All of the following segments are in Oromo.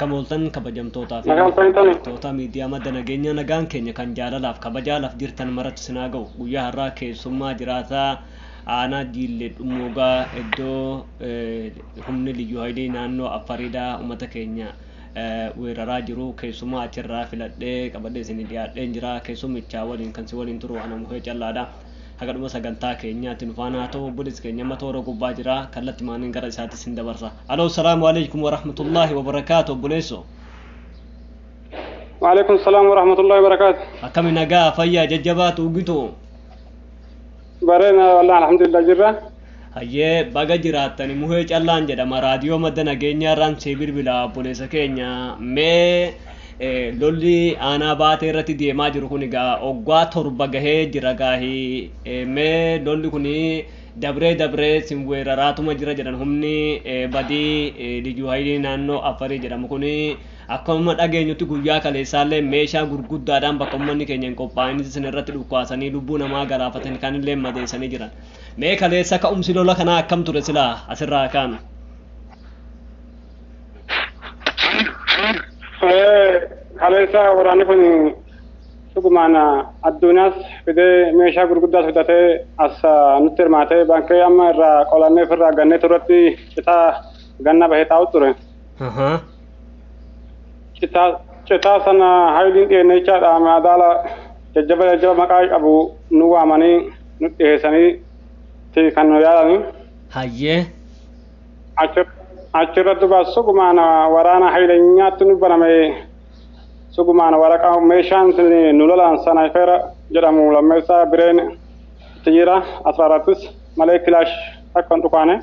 Akka mooltan kabajamtootaa fi Nagaan fayyintanii. hordoftoota miidiyaa madda nageenya nagaan keenya kan jaalalaaf kabajaalaaf jirtan maratti sinaa ga'u guyyaa har'aa keessummaa jiraataa aanaa Jiillee Dhummuugaa iddoo humni liyyuu hayilii naannoo Affariidaa uummata keenya weeraraa jiru keessummaa achirraa filadhee qabadhee isinii dhiyaadheen jira. Keessummichaa waliin kan si waliin turu ana Muhee Callaadha. Haga dhuma sagantaa keenyaatti nu faana haa ta'u. Obboleessi keenya amma toora gubbaa jira. Kallatti maaniin gara isaatti sin dabarsa. Aloo, salaamu alaikum warahmatullaahi wabarakaatu, obboleesso. وعليكم السلام ورحمة الله وبركاته. Akkami, nagaa, fayyaa, jajjabaatu ugitu? Bareena والله الحمد لله jirra. Hayyee, baga jiraattani. Muhee Callaan jedhama, raadiyoo madda nageenyaa irraan see bilbila. Obboleessa keenya, mee lolli aanaa Baatee irratti deemaa jiru kun egaa waggaa 7 gahee jira gaahii. Mee lolli kun dabree dabree sin weeraraatuma jira jedhan humni badii liyyuu hayilii naannoo Afarii jedhamu kun. Akkuma dhageenyutti guyyaa kaleessaallee meeshaa gurguddaadhaan bakka uummanni keenya hin qophaa'in isin irratti dhukaasanii lubbuu namaa galaafatan, kanillee madeessanii jiran. Mee kaleessa ka'umsi lola kanaa akkam ture silaa asirraa kaanu? Kaleessa waraanni kun dhugumaan addunyaas fidee meeshaa gurguddaas fidatee as nutti hirmaatee baankee amma irraa qolannee ofirraa gannee turretti citaa ganna bahee taa'u ture. Citaa sana hayiliin dhiyeenne jechaadha. Madaala jajjaba jajjaba maqaa qabu nu waamanii nu dhiyeessanii kan nu yaalanii. Achirratti duba sugumaan waraana hayilanyaatti nu baname. Sugumaan waraqaa meeshaan nu lolaan sniper jedhamu lammeessaa bireen itti jira, 14ttis malee kilaash akka hin dhukaane.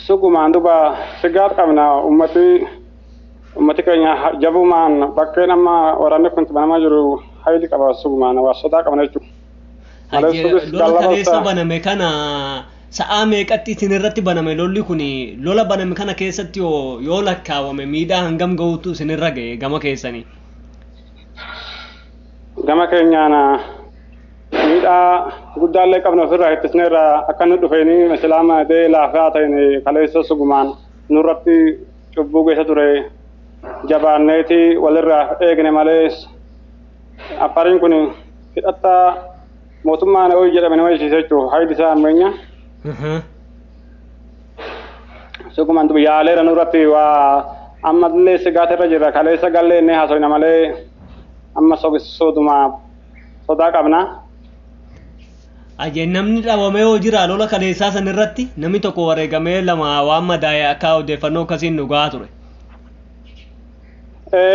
Sugumaan duba sigaat qabna. Ummati keenya jabumaan bakkeen amma waraanni kun banamaa jiru hayili qaba. Sugumaan waa sodaa qabna jechuudha. Lola kaleessa baname kana sa'aa meeqatti isin irratti baname lolli kun? Lola baname kana keessatti yoo lakkaawame miidhaa hangam gahuutu isinirra ga'e gama keessanii? Gama keenyaan miidhaa guddaallee qabna ofirraa ittisneerra. Akka nu dhufeenii islaama dee laafaa ta'in kaleessa sugumaan nurratti cubbuu geessa ture. Jabaanneeti walirraa eegne malee Afariin kun hidhattaa mootummaan ho'i jedhame nama jechisiisa jechuudha. Haydi isaa ammayyaa. Sugumaan dubi yaaleera nurratti waa ammallee sigaatirra jirra. Kaleessa gallee inni haasofna malee amma sooduma sodaa qabna. Ayyee, namni dhabamee hoo jira lola kaleessaa san irratti? Namni tokko wareegamee, lama waan madaa'e akka odeeffannoo akkasiin nu gahaa ture.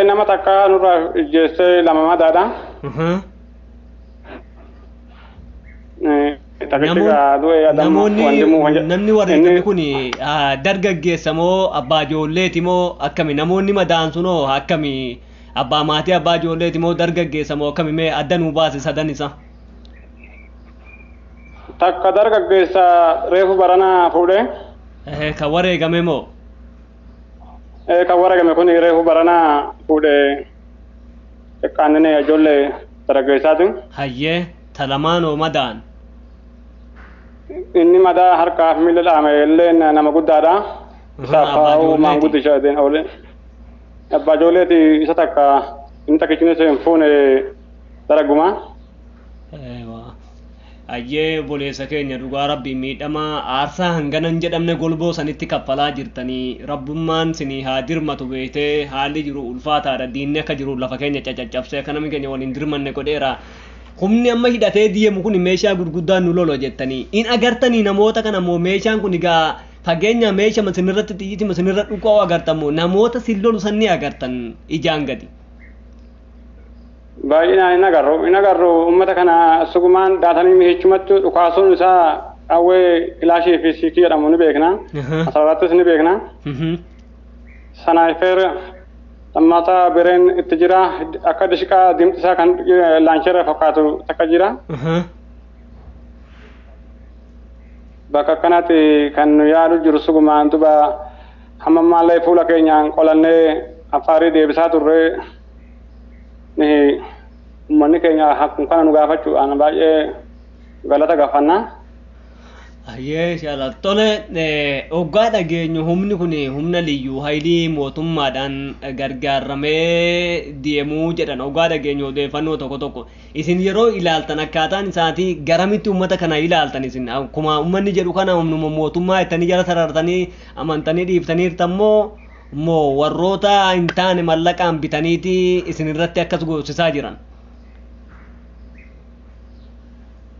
Nama takka nurraa ijjeessee lama madaadha. Namoonni namni wareegame kun dargaggeessa moo abbaa ijoolleeti moo akkami? Namoonni madaa'an sunoo akkami? Abbaa maatii, abbaa ijoolleeti moo dargaggeessa moo akkami? Mee adda nuu baase sadan isa. Takka dargaggeessa reefu baranaa fuudhee. Kan wareegame moo? Kan wareegame kun reefu baranaa fuudhee, xiqqaannine ijoollee dargaggeessaati. Hayyee, ta lamaanoo madaa'an? Inni madaa harkaaf miila dhaame illee nama guddaadha. Isaaf haa'u maanguddicha oole. Abbaa ijoolleeti isa takka, inni takkichinis hin fuune, daragguma. Ayyee, obboleessa keenya, dhugaa rabbii miidhama aarsaa hangana hin jedhamne golboo sanitti kaffalaa jirtanii rabbummaan sinii haa dirmatu. Beektee haalli jiru ulfaataadha. Diinni akka jiru lafa keenya cacaccabsee akka namni keenya waliin dirmanne godheera. Humni amma hidhatee deemu kun meeshaa gurguddaa nu lolo jettanii in agartanii namoota kana moo? Meeshaan kun egaa fageenya meeshaa masinirratti xiyyiiti masinirra dhuqoo agartamoo namoota sin lolu san ni agartan ijaan gadi? Baay'inaan hin agarru uummata kana. Sugumaan daatanii mihichumatti dhukaasuun isaa qawwee kilaashii fi siikii jedhamu ni beekna. Asirrattis ni beekna. Sniper lammataa bireen itti jira, akka dishqaa dimxisaa kan laancheera fakkaatu takka jira. Bakka akkanatti kan nu yaalu jiru sugumaan duba hamma ammaallee fuula keenyaan qolannee Afaarii deebisaa turre. Ni uummanni keenya akkuma kana nu gaafachuudhaan baay'ee galata gaafanna. Ayyee inshallah. Tole, hoggaa dhageenyu humni kun humna liyyuu haayilii mootummaadhaan gargaaramee deemuu jedhan hoggaa dhageenyu odeeffannoo tokko tokko. Isin yeroo ilaaltan akkaataan isaatii garamitti uummata kana ilaaltan isin akkuma uummanni jedhu kana humnuma mootummaa jettanii jala sarartanii amantanii dhiiftaniirtan moo warroota hin taane mallaqaan bitaniiti isin irratti akkas goosisaa jiran?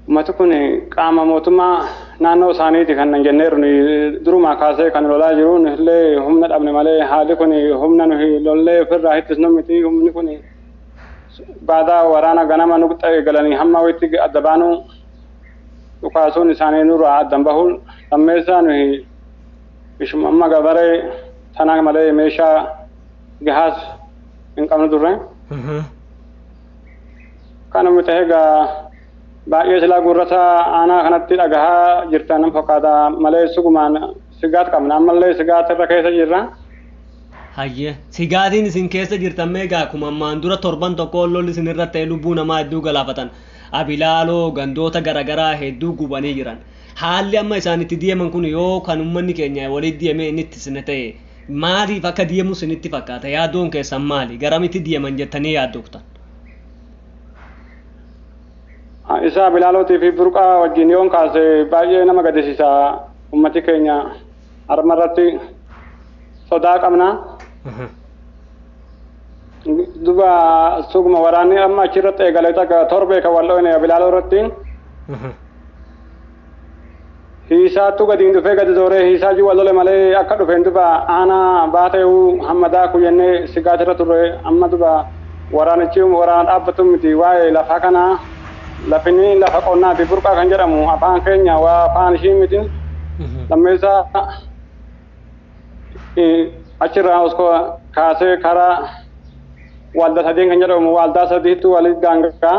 Uummati kun qaama mootummaa naannoo isaaniiti kan jenneeru durumaa kaasee kan lolaa jiru illee humna dhabne malee haalli kun humna nuyi lollee ofirraa ittisnu miti. Humni kun baadaa waraana ganama nu galanii hamma wayitti adda baanu dhukaasuun isaanii nurraa addan bahuun lammeessaa nuyi ishuma amma gabaree tana malee meeshaa gahaas hin qabnu turre. Kanuma ta'ee egaa baay'ee silaa gurrata aanaa kanatti dhagahaa jirtan nan fakkaata malee sugumaan sigaat qabna ammallee sigaat irra keessa jirra. Hayyee sigaatiin isin keessa jirtan meegaa akkuma ammaan dura torban tokko lolli isin irratti ta'e lubbuu namaa hedduu galaafatan abilaaloo gandoota garaagaraa hedduu gubanii jiran. Haalli amma isaan itti deeman kun yoo kan uummanni keenya walitti deemee inni itti isin ta'e maaliif akka deemu isinitti fakkaata yaaddoon keessan maali garamitti deeman jettanii yaaddoftan? Isa Bilaalootii fi burqaa wajjin yoon kaase baay'ee nama gaddisiisa. Ummati keenya harma irratti sodaa qabna. Duba suguma waraanni amma achirratti eegalee takka torbee kan wal dhoone Bilaaloo irratti. Hiisaattu gadi dhufee gadi zooree hiisaa jiru wal lole malee akka dhufeen duba aanaa baateewu hamma daaku jennee sigaatirra turre amma duba waraanichi waraana dhaabbatu miti waa'ee lafaa kanaa. Lafini lafa qonnaati burqaa kan jedhamu afaan keenya waa afaan ishii miti. Lammeessaa achirraa osoo kaasee karaa waldaa sadeen kan jedhamu waldaa sadiitu walitti gaangaa.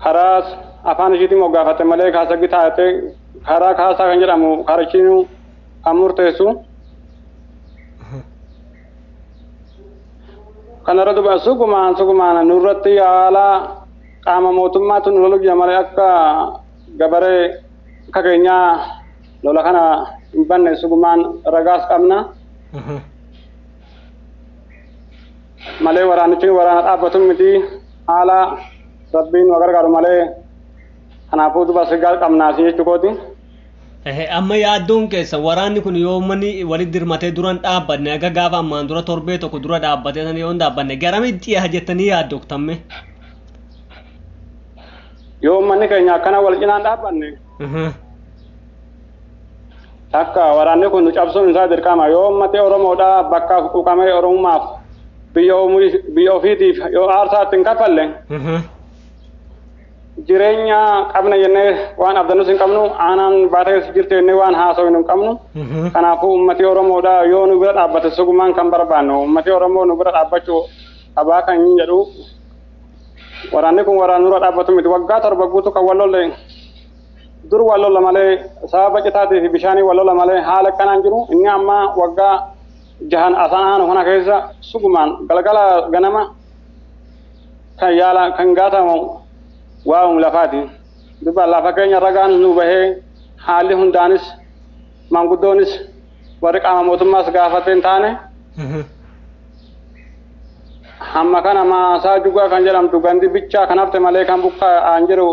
Karaa afaan ishiitiin moggaafate malee kaasaggi taatee karaa kaasaa kan jedhamu karichiin kan murteessu. Kanarra duba sugumaan nurratti haala qaama mootummaatu nu lolu jira malee akka gabaree akka keenyaa lola kana hin banne sugumaan ragaas qabna. Malee waraanichi waraana dhaabbatu miti haala rabbiin nu gargaaru malee kanaafuu duba sigaa qabnaa si jechuu kooti. Amma yaaddoon keessa waraanni kun yoo uummanni walitti dirmatee duran dhaabbanne akka gaafa ammaan dura torbee tokko dura dhaabbatee sana yoo hin dhaabbanne garamitti dhiyaha jettanii yaaddoftamme? Yoo uummanni keenya akkana wal cinaan dhaabbanne takka waraanni kun nu cabsuun isaa dirqama. Yoo uummati Oromoodhaa bakka quuqamee Oromummaaf biyya ofiitiif yoo aarsaa ittiin kaffalle jireenya qabna jennee waan abdannus hin qabnu aanaan baatee jirti jennee waan haasofnu hin qabnu. Kanaafuu uummati Oromoodhaa yoo nu bira dhaabbate sugumaan kan barbaannu uummati Oromoo nu bira dhaabbachuu qabaa kan hin jedhu waraanni kun waraana nurra dhaabbatu miti waggaa 7 guutuu kan wal lolle dur wal lolla malee sababa citaatii fi bishaanii wal lolla malee haala akkanaan jiru inni amma waggaa 6 asaan aanu kana keessa sugumaan galgala ganama kan yaala kan gaatamu waa'um lafaati. Duba lafa keenya ragaan nu bahee haalli hundaanis manguddoonis warri qaama mootummaas gaafatee hin taane hamma kana maasaa jugaa kan jedhamtu gandi bichaa kan hafte malee kan bukkaa aan jiru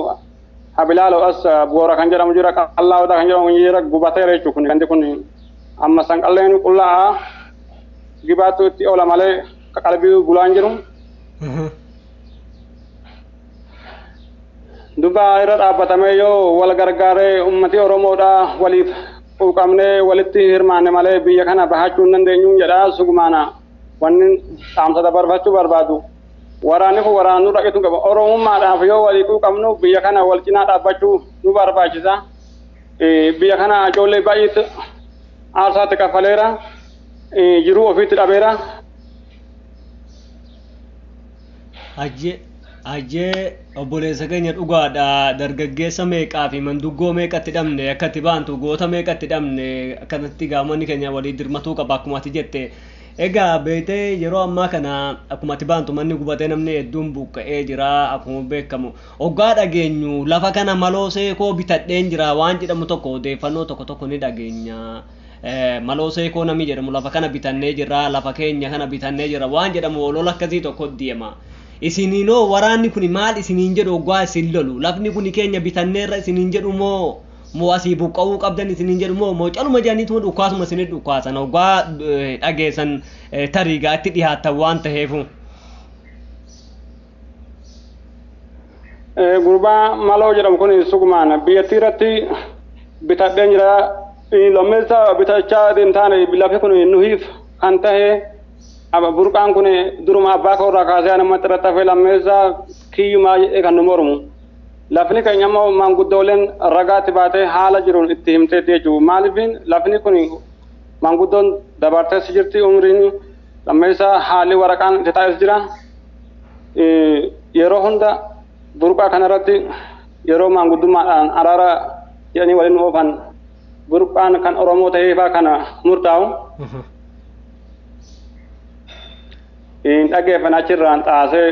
habilaaloo as boora kan jedhamu jira qallaa'oodha kan jedhamu jira gubateera jechuudha kun gandi kun amma sanqalleen qulla'aa gibaattu itti oola malee qalbii bulaan jiru. Duba irra dhaabbatamee yoo wal gargaaree uummati Oromoodhaa waliif quuqamnee walitti hirmaanne malee biyya kana bahachuu hin dandeenyu jedha sugumaana wanni dhaamsa dabarfachuu barbaadu. Waraanni kun waraana nurra qixu qaba. Oromummaadhaaf yoo walii quuqamnu biyya kana wal cinaa dhaabbachuu nu barbaachisa. Biyya kana ijoollee baay'eetu aarsaatti kaffaleera. Jiruu ofiitti dhabeera. Ajjee obboleessa keenya dhugaadha dargaggeessa meeqaa fi manduggoo meeqatti dhabne akka itti baantu goota meeqatti dhabne akkanatti gaamonni keenya walii dirmatuu qaba akkuma ati jette Egaa beektee yeroo ammaa kana akkuma ati baantu manni gubatee namni hedduun buqqa'ee jira akkuma beekamu. Hoggaa dhageenyu lafa kana maloo seekoo bitadheen jira waan jedhamu tokko odeeffannoo tokko tokko ni dhageenya. Maloo seekoo namni jedhamu lafa kana bitannee jira, lafa keenya kana bitannee jira waan jedhamu olola akkasii tokko deema. Isiniinoo waraanni kun maal isiniin jedhu hoggaa isin lolu? Lafni kun keenya bitanneerra isiniin jedhu moo? Moo asii buqqa'uu qabdan isiniin jedhu moo? Moo caluma jedhaniituma dhukkaasuma isinit dhukkaasan hoggaa dhageessan tarii gaatti dhiyaattan waan ta'eefu. Gurbaa maloo jedhamu kun sugumaan biyyattii irratti bitadheen jira. Lammeessa bitachaa hin taane lafti kun nuhiif kan tahe burqaan kun duruma abbaa koo irraa kaasee namatti irratti hafee lammeessa kiyyumaa jedhee kan nu mormu. Lafni keenya immoo maanguddooleen ragaatti baatee haala jiruun itti himteetti jechuudha. Maaliif lafni kun maanguddoon dabartees jirti umriin, lammeessa haalli waraqaan itti taa'es jira. Yeroo hunda burqaa kanarratti yeroo maanguddummaadhaan araara jedhanii waliin oofan burqaan kan Oromoo ta'eefaa kana murtaa'u. Hin dhaggeeffan achirraan xaasee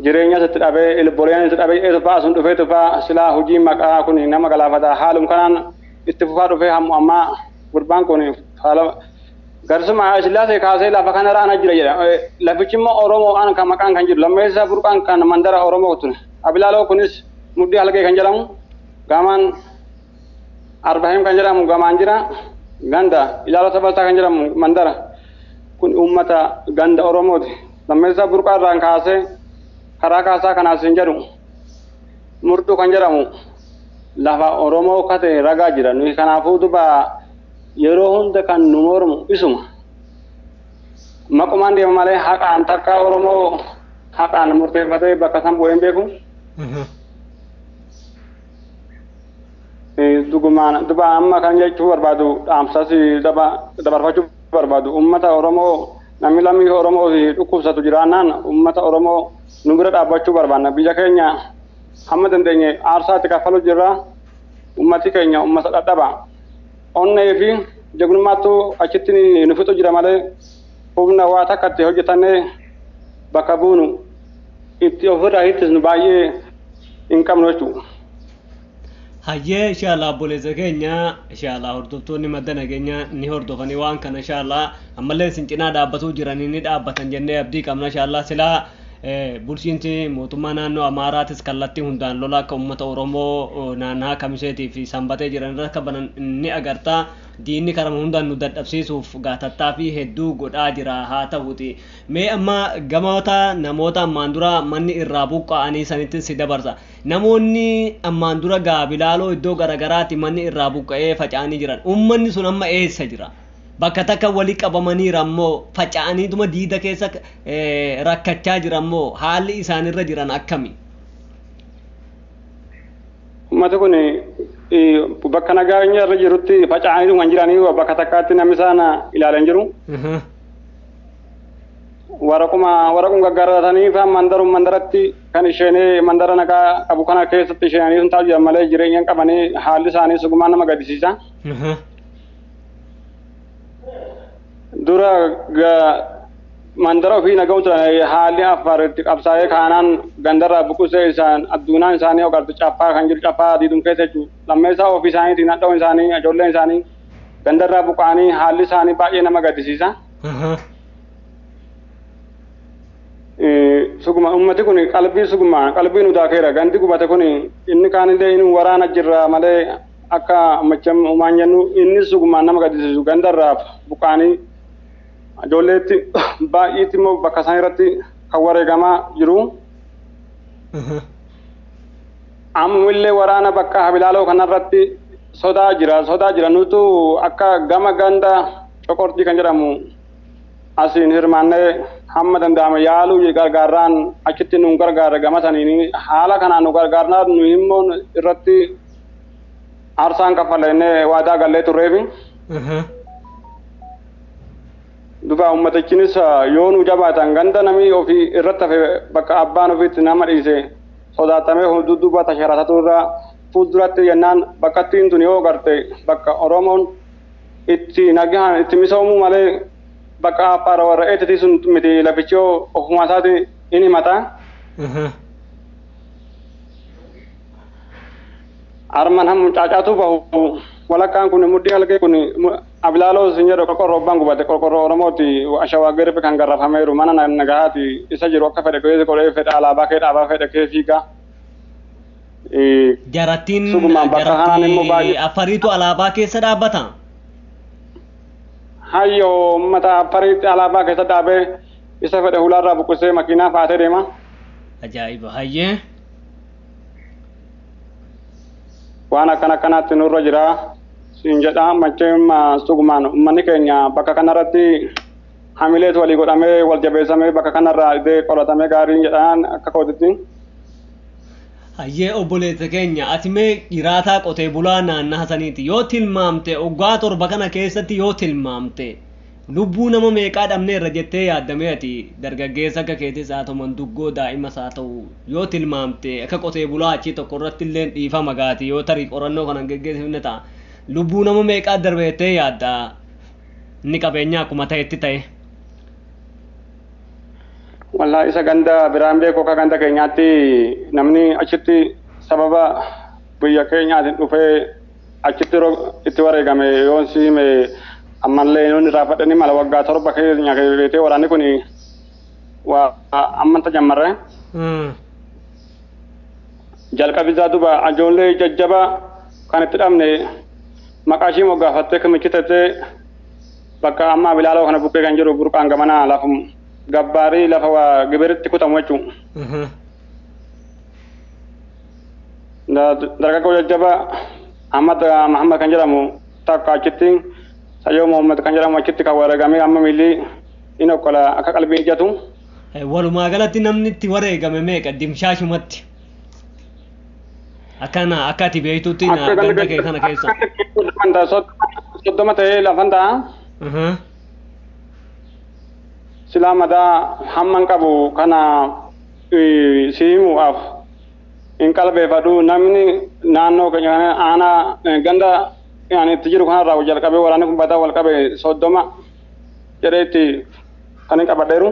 jireenya isitti dhabee ilboleen itti dhabee eetu sun dhufee tufaa silaa hojii maqaa kun nama galaafata. Haalum kanaan itti fufaa dhufee hammu ammaa gurbaan kun garsuma Sillaasee kaasee lafa kanarra ana jira jedha. Lafichi immoo Oromoo an kan maqaan kan jiru lammeessa burqaan kan mandara Oromoo tun. Abilaaloo kunis mudhii halgee kan jedhamu gamaan Arbahim kan jedhamu gamaan jira, ganda Ilaaloo Sabaltaa kan jedhamu mandara kun uummata ganda Oromooti. Lammeessa burqaa irraan kaasee karaa kaasaa kanaas hin jedhu murtuu kan jedhamu lafa Oromoo kate ragaa jira. Nuyi kanaafuu duba yeroo hunda kan nu mormu isuma. Maqumaan deema malee haqaan takka Oromoo haqaan murteeffatee bakka san bu'ee hin beeku. Dhugumaan duba amma kan jechuu barbaadu dhaamsas dabarfachuu barbaadu uummata Oromoo namni lammii Oromoo fi dhukkubsatu jiraannaan uummata Oromoo nu bira dhaabbachuu barbaanna. Biyya keenya hamma dandeenye aarsaatti kaffaluu jirra. Uummati keenya uummata dhadhaba. Onnee fi jagnummaattu achitti nu fixu jira malee humna waa takka itti hojjetannee bakka buunu itti ofirraa hittisnu baay'ee hin qabnu jechuudha. Hayyee inshallah obboleessa keenya inshallah hordoftoonni madda nageenyaa ni hordofanii waan kana inshallah ammallee isin cinaa dhaabbatuu jiranii ni dhaabbatan jennee abdii qabna inshallah. Silaa bulchiinsi mootummaa naannoo Amaaraatis kallattii hundaan lola akka uummata Oromoo naannaa Kamiseetii fi Sanbatee jiran irra akka banan ni agarta. Diinni karama hundaan nu dadhabsiisuuf gaatattaa fi hedduu godhaa jira haa ta'uuti. Mee amma gamoota namoota ammaan dura manni irraa buqqa'anii sanitti si dabarsa. Namoonni ammaan dura Gaabilaaloo iddoo garagaraatti manni irraa buqqa'ee faca'anii jiran. Uummanni sun amma eessa jira? Bakka takka walii qabamaniira ammoo faca'aniituma diida keessa rakkachaa jira ammoo haalli isaanirra jiran akkami? Uummati kun bakka nagaa irra jirutti faca'anii kan jiranii bakka takkaatti namni isaan ilaalan jiru. Waraquma gaggaarratanii fi mandarum mandaratti kan isheenee mandara nagaa qabu kana keessatti isheenanii sun taa'u jiran malee jireenya hin qabanii haalli isaanii sugumaan nama gaddisiisa. Dura mandara ofii naga'u turan haalli Affaar itti qabsaa'ee kaanaan gandarraa buqqisee isaan addunaan isaanii ogartu caffaa kan jiru caffaa diidum keessa jechuudha. Lammeessaa ofii isaaniitiin hadha'uun isaanii ijoolleen isaanii gandarraa buqqa'anii haalli isaanii baay'ee nama gaddisiisa. Suguma uummati kun qalbii suguma qalbii nu daakeera gandi gubate kun inni kaanillee inni waraana jirra malee akka macham uumaan jennu inni sugumaan nama gaddisiisu gandarraa buqqa'anii ijoolleetti baay'eetti immoo bakka isaan irratti kan wareegamaa jiru. Ammillee waraana bakka Habilaaloo kanarratti sodaa jira nutu akka gama ganda Coqortii kan jedhamu asiin hirmaannee hamma danda'ame yaaluu gargaarraan achitti nu gargaara gama saniin haala kanaan nu gargaarnaan nu immoo irratti aarsaan kaffalennee waadaa gallee turreefi. Duba uummatichinis yoo nu jabaatan ganda namni ofii irratti hafe bakka abbaan ofiitti nama dhiise sodaatamee dudduuba tasharatatu irraa fuulduratti jennaan bakka ittiin tun yoo garte bakka Oromoon itti nagaan itti misoomuu malee Bakka Affaar warra eetitii sun miti lafichoo ofuma isaati in himata. Arman ham caacaatu bahu walakkaan kun mudhii halkee kun abilaaloo sin jedhu qorqorroo abbaan gubate qorqorroo Oromooti ashawaa garbi kan garrafameeru mana nagahaati isa jiru akka fedhe keessa godhee fedha alaabaa kee dhaabaa fedhe kee fiigaa. Jarattiin Sugumaan bakka kanaan immoo baay'ee Afariitu alaabaa keessa dhaabbata. Hayyoo uummata Afariitti alaabaa keessa dhaabee isa fedhe hulaarraa buqqisee makiinaa faatee deema. Ajaa'iba hayyee. Waan akkana akkanaatti nurra jira siin jedha macheen sugumaan uummanni keenya bakka kanarratti hamileetu walii godhamee wal jabeessamee bakka kanarraa idee qoratamee gaariin jedhaan akka kootitti. Hayyee obboleessa keenya ati mee jiraataa qotee bulaa naannaa saniiti yoo tilmaamte waggaa 7 kana keessatti yoo tilmaamte lubbuu nama meeqaa dhabneerra jettee yaaddamee ati dargaggeessa akka keetis haa ta'u manduggoo daa'imas haa ta'u yoo tilmaamte akka qotee bulaa achii tokko irratti illee dhiifama gaati yoo tarii qorannoo kana hin geggeessifne ta'a lubbuu nama meeqaa darbe jettee yaadda inni qabeenya akkuma ta'etti ta'e. Wallaahi isa ganda biraan beeku akka ganda keenyaatti namni achitti sababa biyya keenyaatiin dhufee achitti itti wareegame yoon siime ammallee yoon irraa fadhanii mala waggaa 7 keenya beetee waraanni kun waa ammanta jammarre. Jalqabisaa duuba ijoollee jajjaba kan itti dhabne maqaa ishii moggaafattee kimichitattee bakka amma Abilaaloo kana bukkee kan jiru burqaan gamanaa lafum gabbaarii lafa waa gibiritti kutamu jechuudha. Dargaggoo jajjaba Ahmad Muhammad kan jedhamu takka achitti Sayyoo Muhammad kan jedhamu achitti kan wareegamee amma miilli inni okkola akka qalbii ijjatu. Walumaa galatti namni itti wareegame meeqa dimshaashumatti? Akkana akka ati beektutti ganda kee kana keessa. 30 ta'ee lafan ta'a. Silaa madaa hamman qabu kana siimuudhaaf hin qalbeeffadhu namni naannoo keenya kana aanaa ganda ani itti jiru kanarraa jalqabee waraanni kun badaa wal qabe 30 jedhee itti kan hin qabadheeru.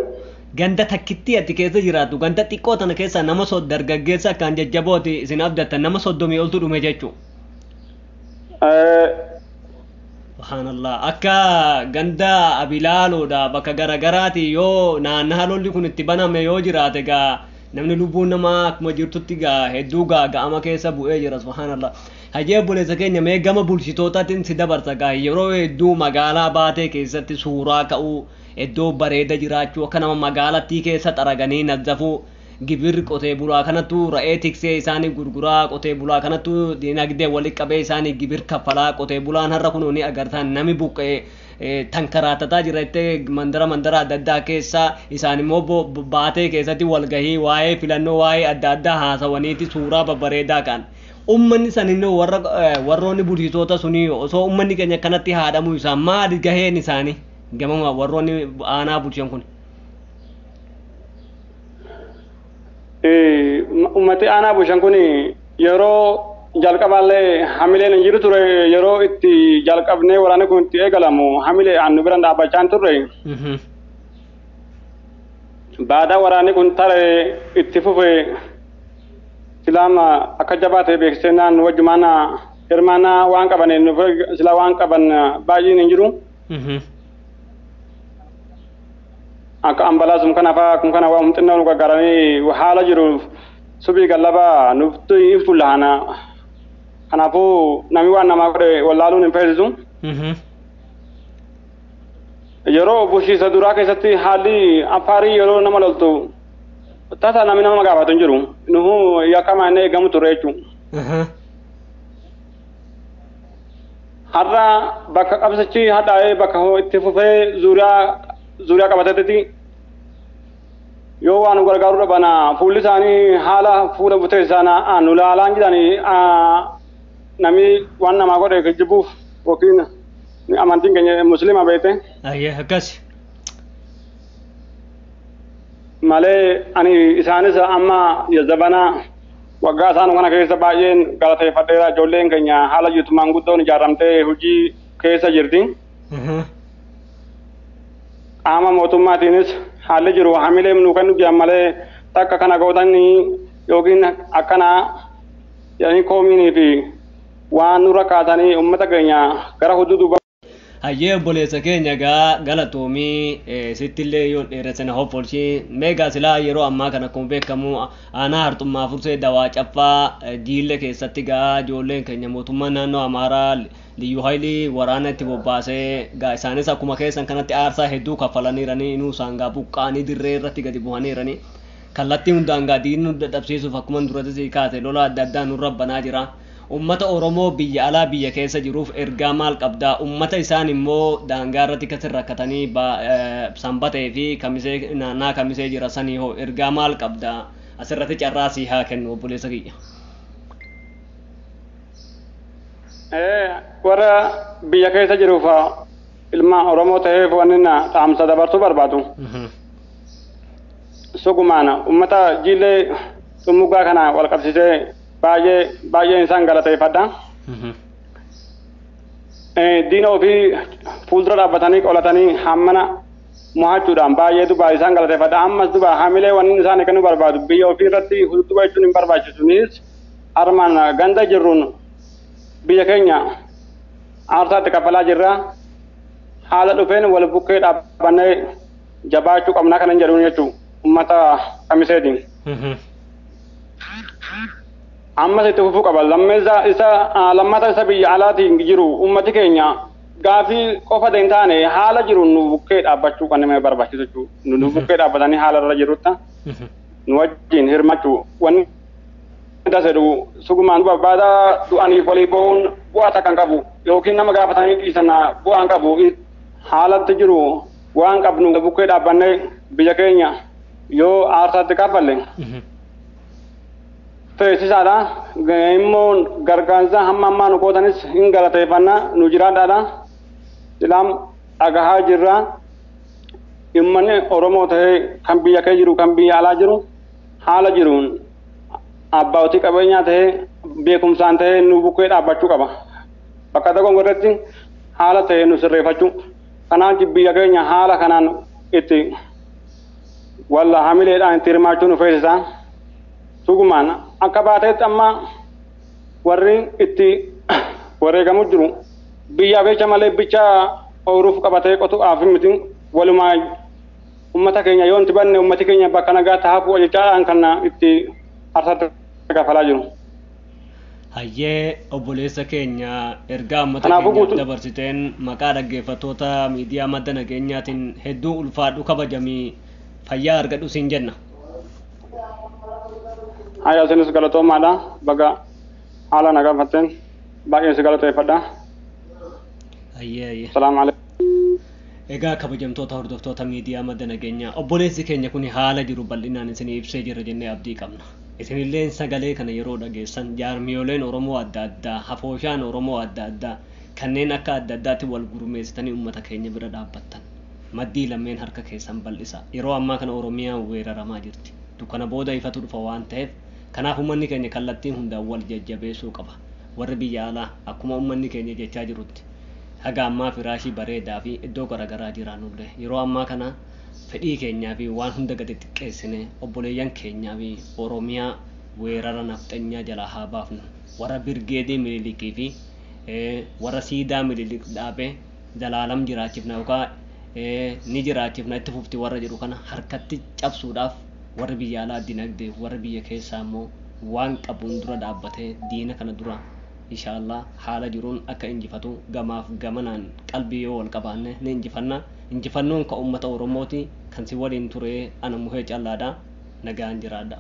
Ganda takkitti ati keessa jiraattu ganda xiqqoo tana keessa nama dargaggeessa akkaan jajjabooti isin abdattan nama 30 oltu dhume jechuudha. Subhaanallah akka ganda Abilaaloodha bakka garagaraati yoo naannaa lolli kun itti baname yoo jiraate gaa namni lubbuun namaa akkuma jirtutti gaa hedduu gaa ga'ama keessa bu'ee jira subhaanallah. Hajee obboleessa keenya mee gama bulchitootaatiin si dabarsa gaa yeroo hedduu magaalaa baatee keessatti suuraa ka'uu iddoo bareeda jiraachuu akka nama magaalattii keessa xaraganii nazzafuu gibirri qotee bulaa kanattu ra'ee tiksee isaanii gurguraa qotee bulaa kanattu dinagdee walitti qabee isaanii gibir kaffalaa qotee bulaan har'a kunoo ni agartaan nami buqqee tankaraatataa jira jettee mandara mandara adda addaa keessa isaan immoo baatee keessatti walgahii waa'ee filannoo waa'ee adda addaa haasawaniiti suuraa babbareedaa kan ummanni saninoo warra warroonni bulchitoota sunii osoo ummanni keenya kanatti haadhamuu isaa maali gaheen isaanii gamama warroonni aanaa bulchan kun. Ummati aanaa bulchan kun yeroo jalqabaallee hamileen hin jiru ture yeroo itti jalqabnee waraanni kun itti eegalamu hamilee aan nu biraan dhaabbachaa hin turre. Baadaa waraanni kun tare itti fufe silaama akka jabaa ta'e beeksisee naan wajjumaan hirmaannaa waan qabaniin sila waan qaban baay'een hin jiru. Akka ambalaasum kana fa'aa kun kana waan xinnoo nu gargaaranii haala jiruuf subii gallabaa nuftu hin fullahana. Kanaafuu namni waan namaa godhe wallaaluun hin feesisu. Yeroo bulchiinsa duraa keessatti haalli Affaarii yeroo nama loltu tasa namni nama gaafatu hin jiru. Nuhu yakkamaa inni eegamu ture jechuudha. Har'a bakka qabsichi hadhaa'ee bakka itti fufee zuuriyaa qabatetti yoo waan nu gargaaruu dhaban fuulli isaanii haala fuula butee isaanii nu laalaan jedhanii namni waan namaa godhe kijjibuuf yookiin amantiin keenya musliima beekte. Ayyee akkas. Malee ani isaanis amma zabana waggaa isaan kana keessa baay'een galateeffadheera ijoolleen keenya haala jirtu maanguddoon ijaaramtee hojii keessa jirti. Qaama mootummaatiinis haalli jiru hamilee nuu kennu jiran malee takka kana gootanii yookiin akkanaa jedhanii koomiinii fi waan nurra kaasanii uummata keenya gara hudduu. Hayyee, obboleessa keenya, gaa galatoomii, sittillee yoo dheeressine hoffolchii. Meegaa silaa yeroo ammaa kana akkuma beekamu aanaa Harxummaa Fursee Dawaa Caffaa Jiille keessatti gaa ijoolleen keenya mootummaan naannoo Amaaraa Liyyuu Haayilii waraana itti bobbaasee, gaa isaanis akkuma keessan kanatti aarsaa hedduu kaffalaniiranii, inuu isaan gaa buqqaanii dirree irratti gadi bu'aniiranii, kallattii hundaan gaa diinni nu dadhabsiisuuf akkuma duratti sii kaase lola adda addaa nurra banaa jira. Ummata Oromoo biyya alaa biyya keessa jiruuf ergaa maal qabdaa? Ummata isaan immoo daangaa irratti kasin rakkatanii Sanbatee fi Kamisee naannaa Kamisee jira sanii hoo ergaa maal qabdaa? Asirratti carraa sii haa kennu, obboleessa kiyya. Warra biyya keessa jiruuf, ilma Oromoo ta'eef, wanni na dhaamsa dabarsuu barbaadu. Sugumaan ummata Jiillee Xummugaa kana wal qabsiisee baay'ee baay'ee isaan galateeffadha. Diina ofii fuuldura dhaabbatanii qolatanii hammana mo'achuudhaan baay'ee duba isaan galateeffadha. Ammas duba hamilee wanni isaan kennuu barbaadu, biyya ofii irratti huduba jechuun hin barbaachisu. Nis armaan ganda jirruun biyya keenya aarsaatti kaffalaa jirra. Haala dhufeen wal bukkee dhaabbannee jabaachuu qabnaa kanan jedhuun jechuudha uummata Kamiseetiin. Ammas itti fufuu qaba. Lammeessa isa lammata isa biyya alaatiin jiru, uummati keenya gaafii qofa hin taane haala jiru nu bukkee dhaabbachuu kan nama barbaachisu jechuudha. Nu bukkee dhaabbatanii haala irra jirutti nu wajjin hirmachuu wanni tasedhu sugumaan barbaada. Du'aniif walii bahuun bu'aa takka hin qabu, yookiin nama gaafatanii dhiisan bu'aa hin qabu. Haalatti jiru waan qabnu bukkee dhaabbannee biyya keenya yoo aarsaatti kaffalle feesisaadha. Immoo gargaarsa hamma ammaa nu gootanis hin galateeffanna, nu jiraadhaadha. Silaam dhagahaa jirra. Uummanni Oromoo ta'ee kan biyya kee jiru, kan biyya alaa jiru, haala jiruun abbootii qabeenyaa ta'ee beekumsaan ta'ee nu bukkee dhaabbachuu qaba. Bakka tokko irratti haala ta'ee nu sirreeffachuu. Kanaaf biyya keenya haala kanaan itti walla hamileedhaan itti hirmaachuu nu feesisa. Sugumaan akka baateetti amma warri itti wareegamu jiru biyyaaf jecha malee bicha ooyiruuf qabatee qotuudhaaf miti. Walumaa ummata keenya yoo itti banne ummati keenya bakka nagaatti hafuu jechaadhaan kan itti aarsaatti kafalaa jiru. Hayyee, obboleessa keenya, ergaa uummata keenyaaf dabarsiteen maqaa dhaggeeffattoota miidiyaa Madda Nageenyaatiin hedduu ulfaadhu, kabajamii, fayyaa argadhu siin jenna. Hayya, isinis galatoomaadha. Baga haala na gaafatteen baay'ee si galateeffadha. Hayyee hayyee. Salaamu alaikum. Egaa kabajamtoota hordoftoota miidiyaa Madda Nageenyaa, obboleessi keenya kun haala jiru bal'inaan isinii ibsee jira jennee abdii qabna. Isinilleen sagalee kana yeroo dhageessan jaarmiyooleen Oromoo adda addaa, hafooshaan Oromoo adda addaa kanneen akka adda addaatti wal gurmeessitanii uummata keenya bira dhaabbattan. Maddii lameen harka keessan bal'isa. Yeroo ammaa kana Oromiyaan weeraramaa jirti. Dukkana booda ifatu dhufa waan ta'eef, kanaaf uummanni keenya kallattii hundaan wal jajjabeessuu qaba. Warri biyya alaa akkuma uummanni keenya jechaa jirutti haga ammaa firaashii bareedaa fi iddoo garaagaraa jiraannullee, yeroo ammaa kana fedhii keenyaa fi waan hunda gadi xiqqeessine obboleeyyan keenyaa fi Oromiyaa weerara nafxanyaa jalaa haa baafnu. Warra birgeedii Minilikii fi warra siidaa Minilik dhaabee zalaalam jiraachifna yookaan ni jiraachifna itti fufti warra jedhu kana harkatti cabsuudhaaf, warri biyya alaa dinagdee, warri biyya keessaa immoo waan qabuun dura dhaabbatee diina kana dura inshaallah haala jiruun akka injifatu gamaaf gamanaan qalbii yoo wal qabaanne ni injifanna. Injifannoon ka ummata Oromooti. Kan si waliin ture ana Muhee Callaadha. Nagaan jiraadha.